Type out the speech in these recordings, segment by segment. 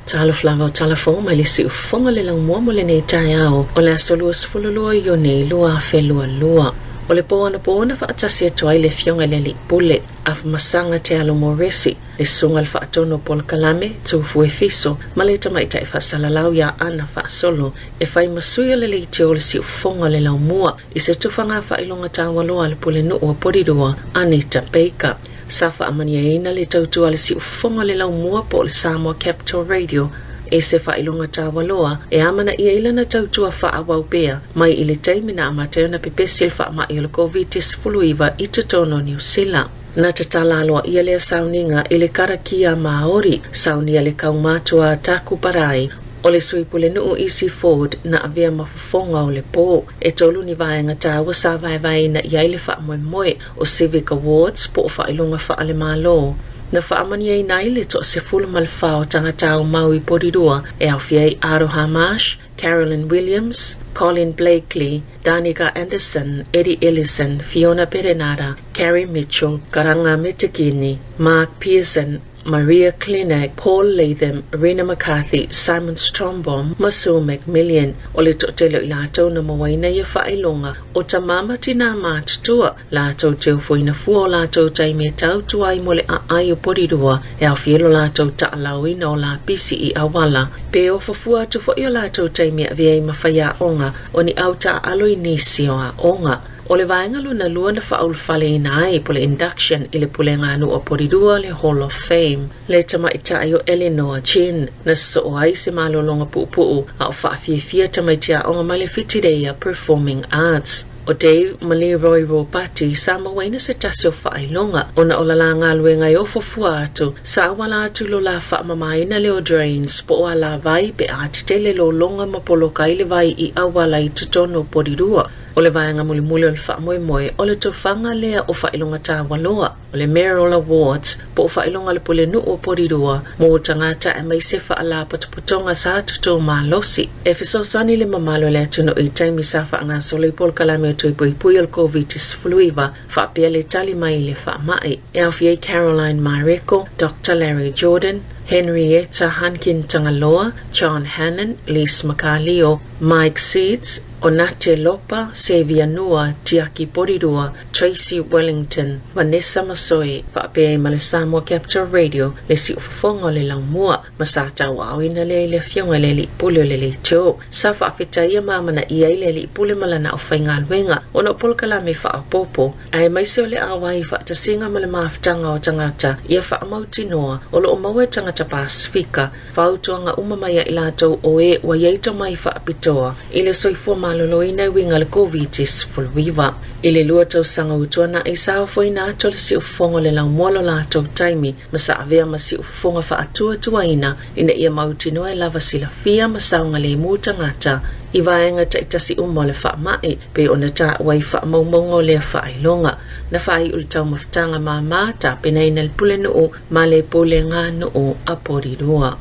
Talofa lava o Talafou mai le siufofoga le laumua mo lenei taeao o le aso 22 Iuni 2022. O le po anapo na faatasi atu ai le Afioga i le Alii Pule, Afamasaga Te Alo Moresi, le Susuga i le Faatonu o Polokalame, Tufu Efiso, ma le Tamaitai Faasalalau ia Ana Faasolo e fai ma sui o le leitio o le siufofoga o le laumua i se tufaga faailoga taualoa a le Pulenuu o Porirua, Anita Baker. Sa faamaniaina le tautua a le siufofoga o le laumua po o le Samoa Capital Radio i se faailoga taualoa e amanaia ai lana tautua faaauau pea mai i le taimi na amata ai ona pepesi le faamai o le Koviti-19 i totonu o Niu Sila. Na tatala aloaia lea sauniga i le karakia Māori, saunia le kaumātua a Taku Parai, o le sui pulenuu EC Ford na avea ma fofoga o le pō. E tolu ni vaega taua sa vaevaeina i ai le faamoemoe o Civic Awards po o faailoga faale-Malo. Na faamaniaina ai le toa-14 o tagata aumau i Porirua e aofia ai Aroha Marsh, Carolyn Williams, Colin Blakely, Danica Anderson, Eddie Ellison, Fiona Perenara, Carrie Mitchell, Karanga Metekini, Mark Pearson, Maria Klinek, Paul Latham, Rena McCarthy, Simon Strombaum ma Sue McMillian. O le toatele o i latou na mauaina ia faailoga o tama ma tinā matutua, latou te ofoina fua o latou taimi e tautua ai mo le aai o Porirua, e aofia ai lo latou taalaoina o lapisi i auala, pe ofo fua atu foi o latou taimi e avea ai ma faiaoga o ni au taaalo i nisi o aoga. O le vaega lona lua na faaulufaleina ai po le induction i le Pulega a Nuu o Porirua le Hall of Fame, le tamaitai o Eleanor Chen na sosoo ai se malologa puupuu a o faafiafia tamaiti aoga mai le Whitireia Performing Arts. O Dave ma Leroy Ropati sa mauaina se tasi o faailoga ona o la la galuega e ofo fua atu sa auala atu lo la faamamaina leo drains po o alavai pe a tetele lologa ma poloka ai le vai i auala i totonu o Porirua. O le vaega mulimuli o le faamoemoe o le tofaga lea o faailoga taualoa, o le Mayoral Awards, po o faailoga a le Pulenuu o Porirua mo tagata aemaise faalapotopotoga sa totō malosi. E fesoasoani le mamalu o le atunuu i taimi sa faagasolo i polokalame o toe puipui o le Koviti-19 faapea le tali mai i le faamai. E aofia ai Caroline Mareko, Doctor Larry Jordan, Henrietta Hunkin Tagaloa, John Hannon, Lise Makalio, Mike Seeds, Onate Lopa, Xavier Nua, Tiaki Porirua, Tracy Wellington, Vanessa Masoe, faapea ai ma le Samoa Capital Radio, le siufofoga o le laumua, ma sa tauaaoina lea i le Afioga i le Alii Pule o le Leitio. Sa faafetaia ma amanaia ai le Alii Pule ma lana aufaigaluega ona o polokalame faaopoopo, aemaise o le auai i faatasiga ma le mafutaga o tagata ia faamautinoa o lo o maua e tagata Pasifika fautuaga uma mai a i latou o e ua i ai tomai faapitoa i le soifua maloloina e uiga i le Koviti-19. I le lua tausaga ua tuanai, sa ofoina atu le siufofoga o le laumua lo latou taimi ma sa avea ma siufofoga faatuatuaina ina ia mautinoa e lava silafia ma saogalemu tagata i vaega taitasi uma o le faamai pei ona taua i faamaumauga o lea faailoga. Na faaiu le taumafataga māmā tapenaina e le Pulenuu ma le Pulega Nuu a Porirua.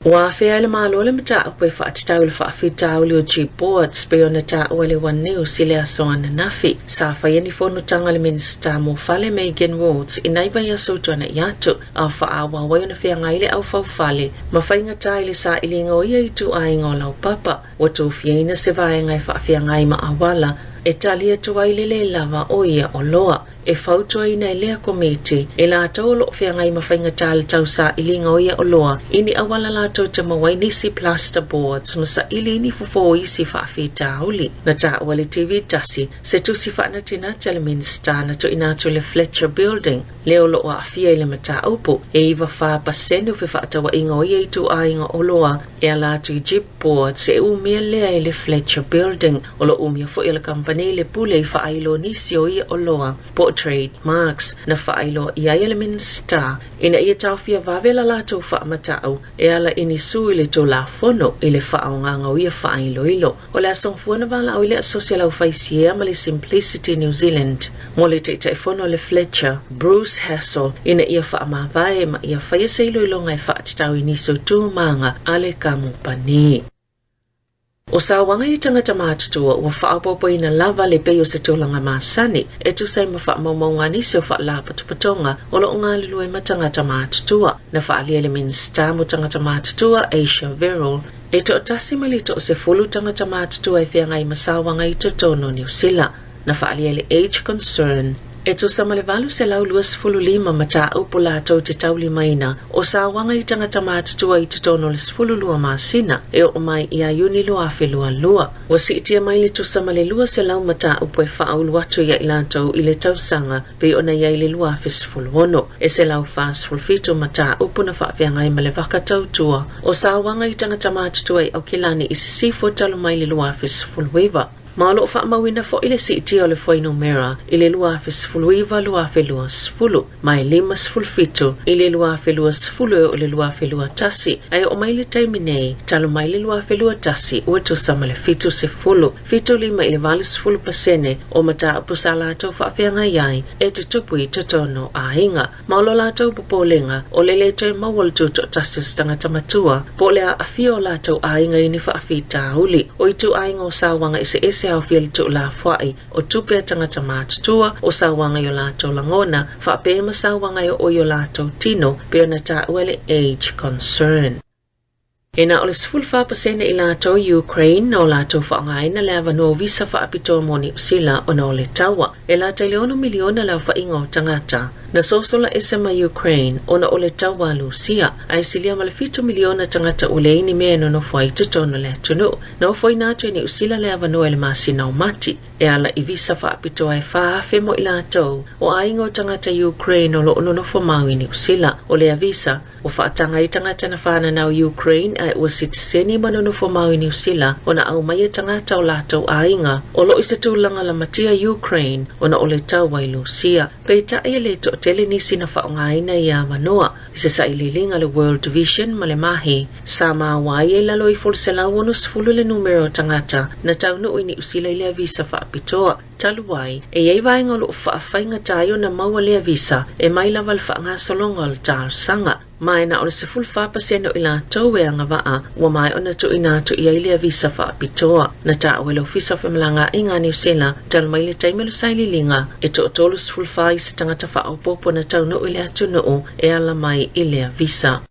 Ua afea e le Malo le mataupu e faatatau i le faafitauli o G-Boards pei ona taua e le One News i le aso ananafi. Sa faia ni fonotaga a le Minisita mo Fale Megan Woods i nai vaiaso ua tuanai atu, a o faaauau ai ona feagai le aufaufale ma faigata i le sailiga o ia ituaiga o laupapa. Ua tofiaina se vaega e faafeagai ma auala e tali atu ai le le lava o ia oloa. E fautuaina e lea Komiti i latou o lo o feagai ma faigata le tausailiga o ia oloa i ni auala latou te maua ai nisi plasterboards ma saili i ni fofo o isi faafitauli. Na taua e le TV tasi se tusi faanatinati a le Minisita na tuuina atu i le Fletcher Building lea o lo o aafia i le mataupu e 94 pasene o fefaatauaiga o ia ituaiga oloa e ala atu i gyp boards e umia lea e le Fletcher Building. O lo o umia foi e le kamupani le pule i faailo nisi o ia oloa po o trade marks na faailoa i ai e le Minisita ina ia taofia vave la latou faamatau e ala i ni sui i le Tulafono i le faaaogaga o ia faailoilo. O le aso Gafua na valaau i le Asosi a le Aufaisiea ma le Simplicity New Zealand mo le Taitaifono o le Fletcher, Bruce Hassall, ina ia faamavae ma ia faia se iloiloga e faatatau i nisi o tūmāga a le kamupani. O sauaga i tagata matutua ua faaopoopoina lava le pei o se tulaga masani e tusa ai ma faamaumauga a nisi o faalapotopotoga o lo o galulue ma tagata matutua. Na faaalia e le Minisita mo Tagata Matutua Asia Verrall e toatasi mai le toasefulu tagata matutua e feagai ma sauaga i totonu o Niu Sila. Na faaalia e le Age Concern e tusa ma le 825 mataupu latou te taulimaina o sauaga i tagata matutua i totonu o le 12 masina e oo mai ia Iuni 2022. Ua siitia mai le tusa ma le 200 mataupu e faaulu atu ia i latou i le tausaga pei ona i ai le 2016. E 147 mataupu na faafeagai ma le vaka tautua o sauaga i tagata matutua i Aukilani i Sisifo talu mai le 2019. Ma o lo o faamauina foi le siitia o le fuainumera i le 2019-2020 mai 57 i le 2020 e oo i le 2021, ae oo mai le taimi nei, talu mai le 2021 ua tusa ma le 70, 75 i le 80 pasene o mataupu sa latou faafeagai ai e tutupu i totonu o aiga. Ma o lo latou popolega, o le le toe maua o le tutoatasi o se tagata matua, po o le aafia o latou aiga i ni faafitauli. O ituaiga o sauaga eseese aofia le tuulafoai o tupe a tagata matutua, o sauaga i o latou lagona, faapea ma sauaga e oo i o latou tino, pei ona taua le Age Concern. E na o le 14% i latou i Ukraine na o latou faaaogaina le avanoa o visa faapitoa mo Niu Sila ona o le taua. E lata i le ono miliona le aofaiga o tagata na sosola ese mai Ukraine ona o le taua a Lusia, ae silia ma le fitu miliona tagata ua leai ni mea e nonofo ai i totonu o le atunuu. Na ofoina atu e Niu Sila le avanoa i le masina o Mati e ala i visa faapitoa e 4,000 mo i latou o aiga o tagata Ukraine o lo o nonofo mau i Niu Sila. O lea visa, Ua faataga ai tagata na fananau i Ukraine ae ua sitiseni ma nonofo mau i Niu Sila ona aumaia tagata o latou aiga o lo o i se tulaga lamatia i Ukraine ona o le taua i Lusia. Peitai e le toatele nisi na faaaogaina ia avanoa i se sailiiliga a le World Vision ma le Mahi sa maua ai i lalo ifo o le 160 le numera o tagata na taunuu i Niu Sila i lea visa faapitoa. Talu ai, e i ai vaega o lo o faafaigata ai ona maua lea visa e mai lava le faagasologa o le talosaga. Ma e na o le 14% o i latou e agavaa ua maea ona tuuina atu i ai lea visa faapitoa. Na taua e le Ofisa o Femalagaaiga a Niu Sila talu mai le taimi o le sailiiliga, e toa-34 isi tagata faaopoopo na taunuu i le atunuu e ala mai i lea visa.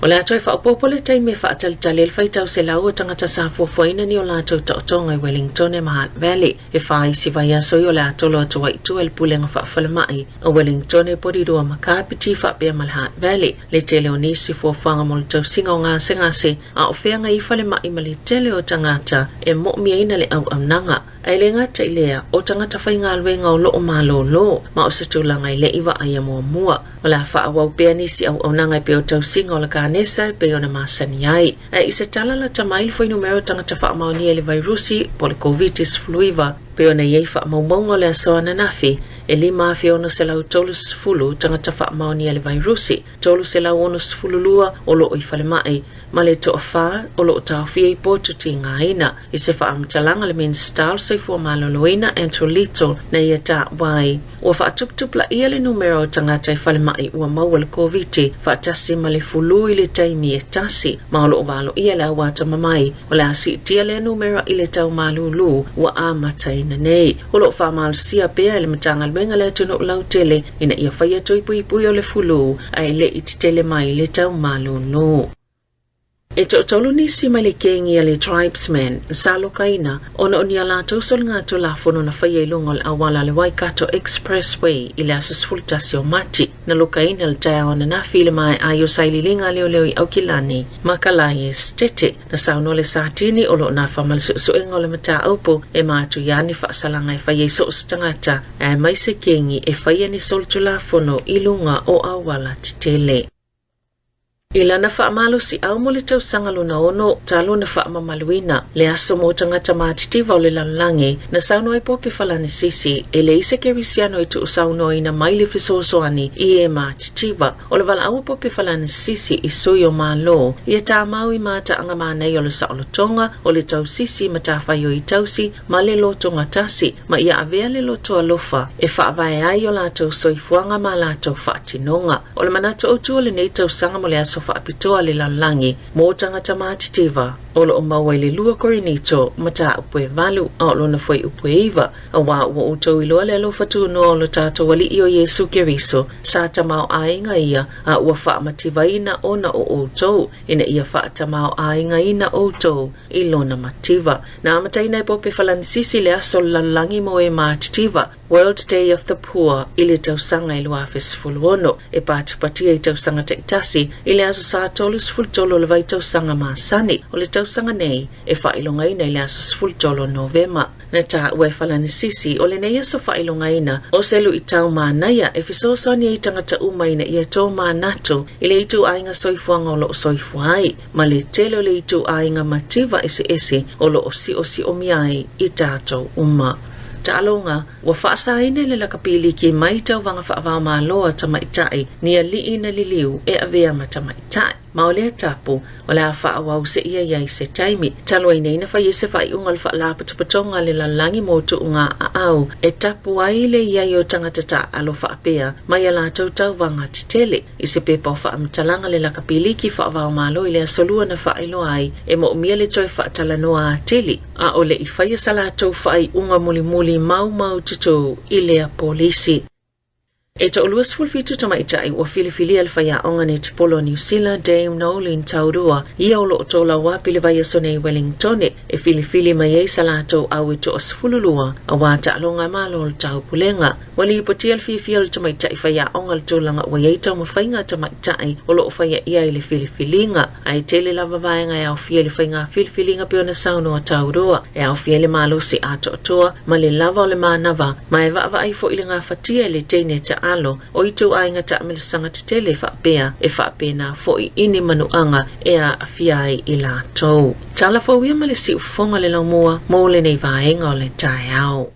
O le a toe faaopoopo le taimi e faatalitali ai le faitau selau o tagata sa fuafuaina ni o latou taotoga i Wellingtone ma Hutt Valley. E whā isi vaiaso i o le a tolo atu ai i tua i le pulega faafalemai o Wellingtone, Porirua ma Kapiti faapea ma le Hutt Valley. Le tele o nisi fuafuaga mo le tausiga o gasegase a o feagai i falemai ma le tele o tagata e moomiaina le auaunaga. Ae le gata i lea, o tagata faigaluega o lo o malōlō, ma o se tulaga e le i vaaia muamua. O le a faaauau pea nisi auaunaga e pei o tausiga o le kanesa e pei ona masani ai. Ae i se tala lata mai le fuainumera o tagata faamaonia i le vairusi po o le Koviti-19, pei ona i ai faamaumauga o le aso ananafi, e 5,630 tagata faamaonia i le vairusi, 362 o lo o i falemai, ma le toafa o lo o taofia i potu tigaina. I se faamatalaga le Minisita o le Soifua Maloloina Andrew Little na ia taua ai, ua faatuputupulaia le numera o tagata i falemai ua maua le Koviti faatasi ma le fulu i le taimi e tasi, ma o lo o valoia le auatamamai o le a siitia lea numera i le tau malūlū ua amataina nei. O lo o faamalosia pea e le Matagaluega le atunuu lautele ina ia faia toe puipui o le fulu ae le i tetele mai le tau malūlū. E toatolu nisi mai le kengi a le Tribesmen sa lokaina ona o ni a latou soligatulafono na faia i luga o le auala a le Waikato Expressway i le aso 11 o Mati. Na lokaina le taeao ananafi i le maeai o sailiiliga a leoleo i Aukilani ma Kalae Esitete. Na saunoa le Satini o lo o nafa ma le suesuega o le mataupu e matuia ni faasalaga e faia i so o se tagata aemaise kengi e faia ni solitulafono i luga o auala tetele. I lana faamalosiau mo le tausaga lona ono talu ona faamamaluina le aso mo tagata matitiva o le lalolagi, na saunoa ai Pope Falanisisi e leai se kerisiano e tuusaunoaina mai le fesoasoani i e matitiva. O le valaau a Pope Falanisisi i sui o Malo ia tamau i mataaga manaia o le saolotoga, o le tausisi matafaioi tausi ma le lotogatasi, ma ia avea le loto alofa e faavae ai o latou soifuaga ma latou faatinoga. O le manatu autu o lenei tausaga mo le aso faapitoa a le lalolagi mo tagata matitiva, O lo o maua i le 2 Korinito, mataupu e 8, a o lona fuaiupu e 9, Auā ua outou iloa le alofa tunoa o lo tatou Alii o Iesu Keriso, sa tamaoaiga ia, a ua faamativaina ona o outou, ina ia faatamaoaigaina outou i lona mativa. Na amataina e Pope Falanisisi le aso o le lalolagi mo e matitiva, World Day of the Poor, i le tausaga e 2016, e patupatia i tausaga taitasi i le aso Sa 33 o le vaitausaga masani o le tausaga nei e faailogaina i le aso 13 o Novema. Na taua e Falanisisi o lenei aso faailogaina o se luitau manaia e fesoasoani ai tagata uma ina ia tomanatu i le ituaiga soifuaga o lo o soifua ai ma le tele o le ituaiga mativa eseese o lo o siosiomia ai i tatou uma. Taaloga, Ua faasaina e le lakapiliki mai tauvaga faava-o-Malo a tamaitai ni alii na liliu e avea ma tamaitai. Ma o lea tapu, o le a faaauau seia i ai se taimi. Talu ai nei na fai ai se faaiuga o le Faalapotopotoga a le Lalolagi mo Tuuga Aau e tapu ai le i ai o tagata taaalo faapea mai a latou tauvaga tetele. I se pepa o faamatalaga le lakapiliki faava-o-Malo i le aso Lua na faailoa ai e moomia le toe faatalanoa atili, a o le i faia sa latou faaiuga mulimuli maumaututu i lea polisi. E toalua 17 tamaitai ua filifilia le faiaoga netipolo a Niu Sila, Dame Noeline Taurua, ia o lo o tolau api i le vaiaso nei i Wellingtone, e filifili mai ai sa latou au e toa 12 aua taaloga a Malo o le Taupulega. Ua lipotia le fiafia o le tamaitai faiaoga i le tulaga ua i ai taumafaiga a tamaitai o lo o faia i ai le filifiliga. Ae tele lava vaega e aofia i le faiga filifiliga pei ona saunoa Taurua, e aofia ai le malosi atoatoa ma le lava o le manava, ma e vaavaai foi i le gafatia e le teine taalo o ituaiga taamilosaga tetele faapea e faapena foi i ni manuaga e aafia ai i latou. Tala fou ia ma le siufofoga le laumua mo lenei vaega o le taeao.